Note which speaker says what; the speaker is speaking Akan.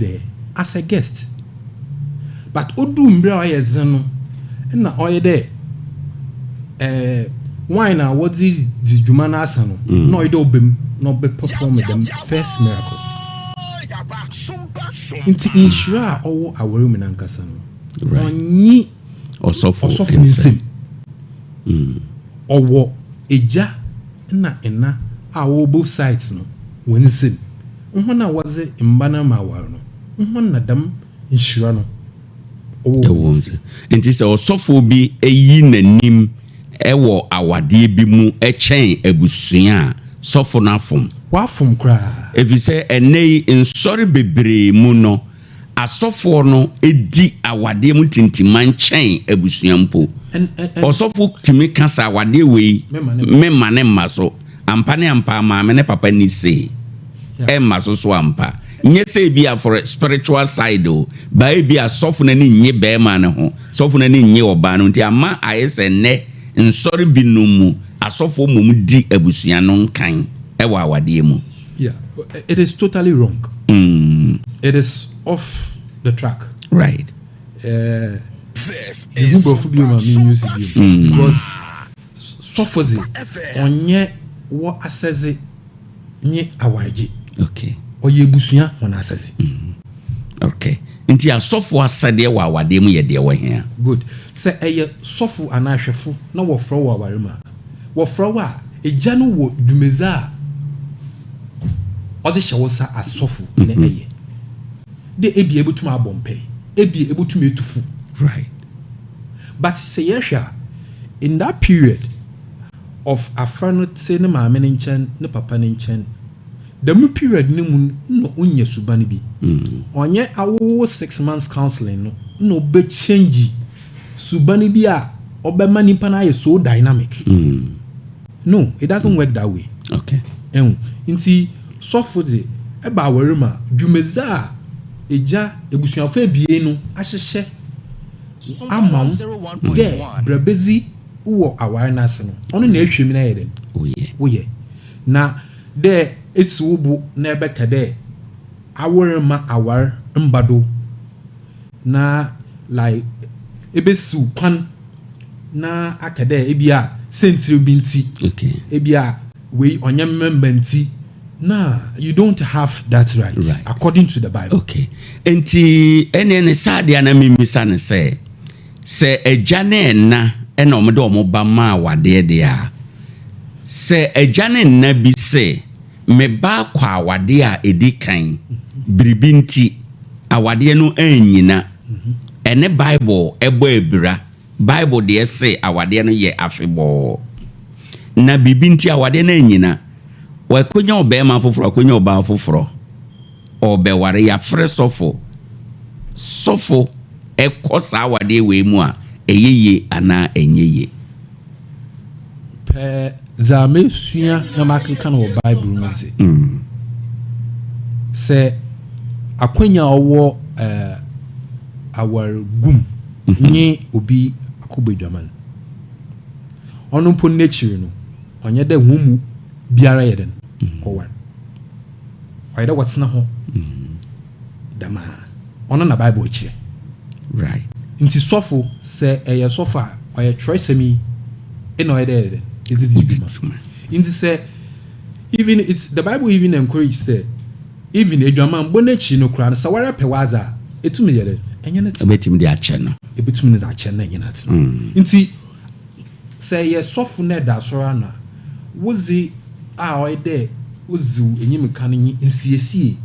Speaker 1: There as a guest, but odu mber a ɔyɛ dzen no, nna ɔyɛ dɛ wine a wɔdze dzi dwuma no asa no, na ɔyɛ dɛ ɔba mu na ɔbɛ perform dɛm first miracle. Nti nhyira a ɔwɔ awar mu nankasa no, ɔnye
Speaker 2: ɔsɔfo
Speaker 1: ɔsɔfo ne nsam. Ɔwɔ egya na ɛna a wɔwɔ both sides no wɔn nsam. Hɔn a wɔdze mba no ama awar no, hɔn na dɛm nhyira no ɔwɔ
Speaker 2: ɛwɔ
Speaker 1: wɔn nsam.
Speaker 2: Nti sɛ ɔsɔfo bi ayi n'anim ɛwɔ awadeɛ bi mu ɛkyɛn abusua a, sɔfo no afom.
Speaker 1: Wafom koraa.
Speaker 2: Ɛfiri sɛ ɛnɛ yi nsɔre bebree mu no, asɔfoɔ no di awadeɛ mu tintiman kyɛn abusua mpo.
Speaker 1: And
Speaker 2: Ɔsɔfo tumi ka sɛ awadeɛ wei
Speaker 1: Mema ne
Speaker 2: mema ne mma so ampa ne ampa, maame ne papa ni sei ɛmma so ampa. Nyɛ sɛ ebi a for spiritual side o, baa ebi a sɔfo no ani nye bɛrima no ho, sɔfo no ani nye ɔbaa no, nti ama ayɛ sɛ nnɛ nsɔre binom mu asɔfoɔ mmom di abusua no nkan ɛwɔ awadeɛ mu.
Speaker 1: Yeah, it is totally wrong. It is off the track. Mehu borɔfo bio ma me use bio because sɔfo dze, ɔnyɛ wɔ asɛdze nye awaregye. Ɔyɛ ebusua wɔn asɛdze.
Speaker 2: Okay, nti asɔfoɔ asɛdeɛ wɔ awadeɛ mu yɛ deɛ wɔ hia?
Speaker 1: Good. Sɛ ɛyɛ sɔfo anaa ahwɛfo na wɔfrɛ wɔ aware mu a, wɔfrɛ wɔ a, egya no wɔ dwumadzi a ɔde hyɛ wɔ sa asɔfo na ɛyɛ de ebi ebutum abɔ mpɛ, ebi ebutum etu fo. But sɛ yɛhwɛ a, in that period of afra no te ne maame ne nkyɛn, ne papa ne nkyɛn, dɛm period no mu no na onya suban bi. Ɔnyɛ awowo 6 months counseling no na ɔbɛ change suban bi a ɔbɛma nipa no ayɛ so dynamic. No, it doesn't work that way. Ɛhu nti sɔfo de ɛba awɔre mu a, dwumadzi a egya ebusuafo ebien no ahyehyɛ ama wo dɛ brabedzi wɔ aware n'ase no, ɔno na ehwɛ mu na yɛ dɛ
Speaker 2: woyɛ.
Speaker 1: Woyɛ na dɛ esi wo bo na ɛbɛka dɛ awɔre ma aware mba do na like ebesiw kwan na aka dɛ ebi a sentire bi nti, ebi a wei ɔnyɛ member nti na you don't have that right, according to the Bible.
Speaker 2: Okay, nti ɛneɛ ne saa deɛ na memisa ne sɛ agya ne ɛna ɛna ɔmode ɔmo ba ma awadeɛ deɛ a, sɛ agya ne nna bi sɛ me ba kɔ awadeɛ a ɛdi kan, biribi nti awadeɛ no anyina, ɛne Bible ɛbɔ abira. Bible deɛ sɛ awadeɛ no yɛ afebɔɔ, na biribi nti awadeɛ no anyina, wakɔnya ɔbɛrima foforɔ, akɔnya ɔbaa foforɔ, ɔbɛware, yɛafrɛ sɔfo, sɔfo ɛkɔ saa awadeɛ wei mu a, ɛyɛ yie anaa ɛnyɛ yie?
Speaker 1: Pɛɛ dza mesua na makenka no wɔ Bible mu dze, sɛ akwanya a ɔwɔ awaregum nye obi akɔbɔ adwaman, ɔno mpo n'ekyir no, ɔnyɛ dɛ wɔn mu biara yɛ dɛn ɔware, ɔyɛ dɛ wɔtena hɔ dɛmaa ɔno na Bible kyerɛ. Nti sɔfo, sɛ ɛyɛ sɔfo a, ɔyɛ twerɛsɛm yi ɛna ɔyɛ dɛ yɛ dɛ ɛdidi dwuma. Nti sɛ even it's the Bible even encourage sɛ even adwaman bɔ n'akyi no koraa no, sɛ wɔrepɛ w'adze a, etumi yɛ dɛ ɛnyɛ ne tena.
Speaker 2: Ɛbɛtumi de akyɛ no.
Speaker 1: Ebetumi ne dze akyɛ no, ɛnyɛ n'atena. Nti sɛ yɛ sɔfo na ɛda asɔre ano a, wodze a ɔyɛ dɛ odziw enyim ka no nye nsiesie.